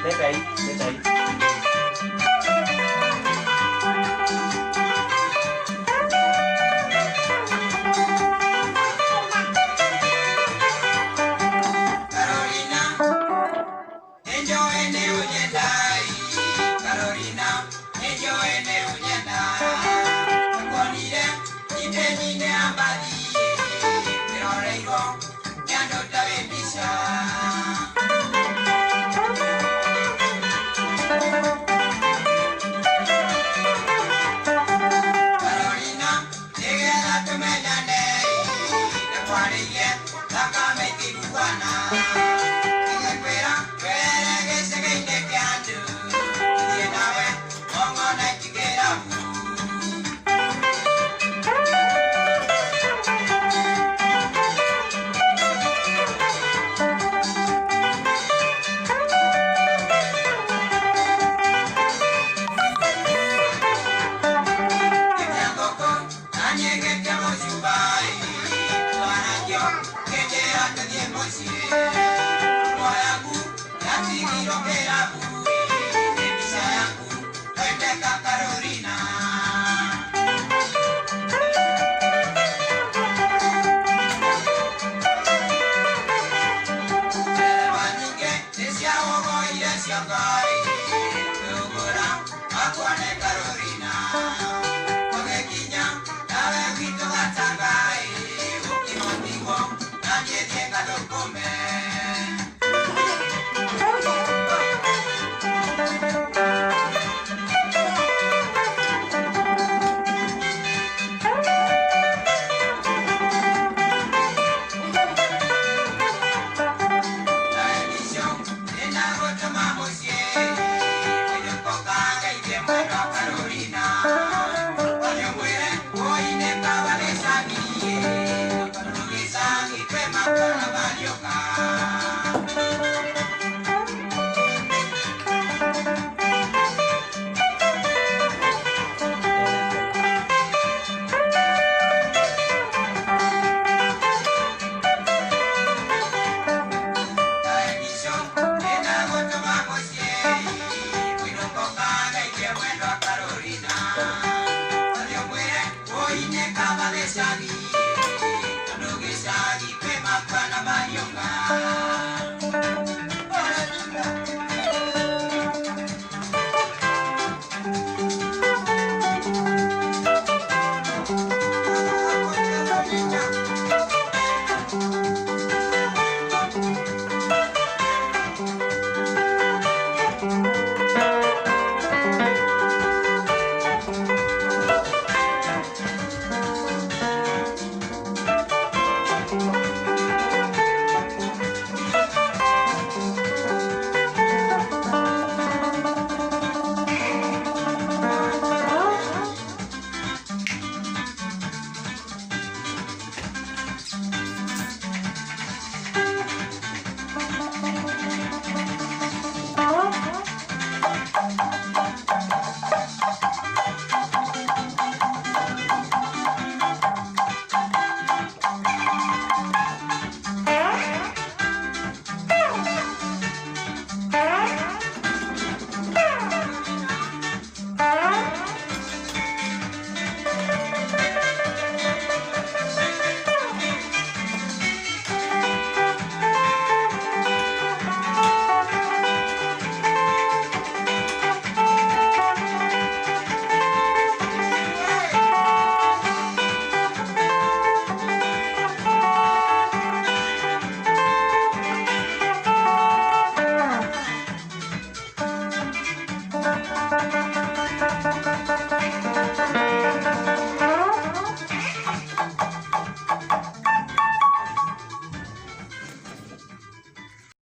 Vete ahí, vete ahí. Carolina, enjoy ne unyendai. Carolina, enjoy ne unyenda. Tukonire, ite nyine ambathi. Wiroreirwo, nĩ andũ ta wĩ mbica. Carolina, nĩgetha tũmenyane, ndakwarĩirie thakame ĩkĩiguana. Ngĩkwĩra twere gĩcegĩ-inĩ kĩa andũ, tũthiĩ nawe ng'ong'ona kĩrabu. Gĩtia ngũkũ na niĩ ngĩtia mũcumba, twarandio ngĩnjĩra tũthiĩ mũciĩ. Nguo yaku yatigirwo kĩrabu, nĩ mbica yaku kwendeka Carolina. Ndereba nyingĩ nĩciahogoire ciongo, kwĩũgũra akuone Carolina. Tũgĩkinya nawe gwitũ Gatanga, ũkĩmotigwo na niĩ thiĩ ngathũkũme.